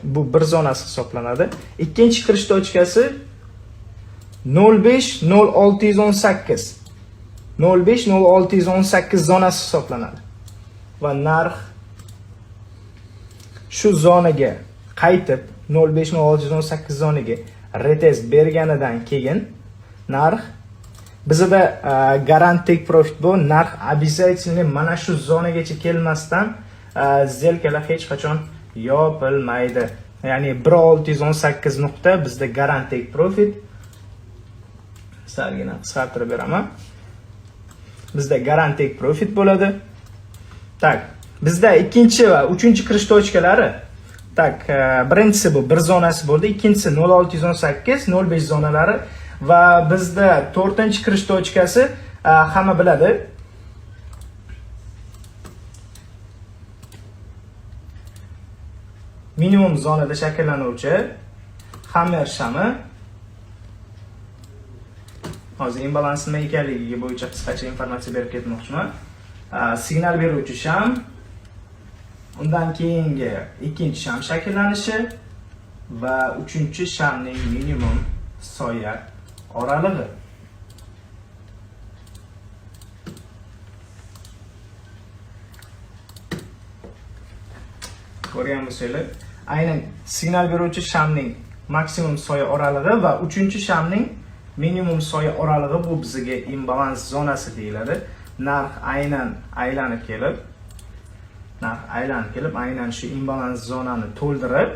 Bu bir zonasi hisoblanadi. Ikkinchi kirish точка si 0.5 0618. 0.5 0618 zonasi hisoblanadi. Va narx shu zonaga qaytib, 0.5 0618 zonaga retest berganidan keyin narx bizada garant take profit, bu narx обязательно mana shu zonagacha kelmasdan сделка lar hech qachon yopilmaydi. Ya'ni 1.618 nuqta bizda garant take profit. Salgina qisqartirib beraman. Bizda garant take profit bo'ladi. Так, bizda ikkinchi va uchinchi kirish точка lari. Так, birinchisi bu bir zonasi bo'ldi, ikkinchisi 0.618, 0.5 zonalari va bizda to'rtinchi kirish точка si, hamma biladi. Minimum zonada shakllanuvchi hammer shami. Hozir imbalans nima ekanligi bo'yicha qisqacha informatsiya berib ketmoqchiman. Signal beruvchi sham, undan keyingi ikkinchi sham shakllanishi va uchinchi shamning minimum soya oralig'i. Ko'rgan bo'lsanglar, aynan signal beruvchi shamning maksimum soya oralig'i va uchinchi shamning minimum soya oralig'i, bu bizga imbalans zonasi deyiladi. Narx aylanib kelib, aynan shu imbalans zonani to'ldirib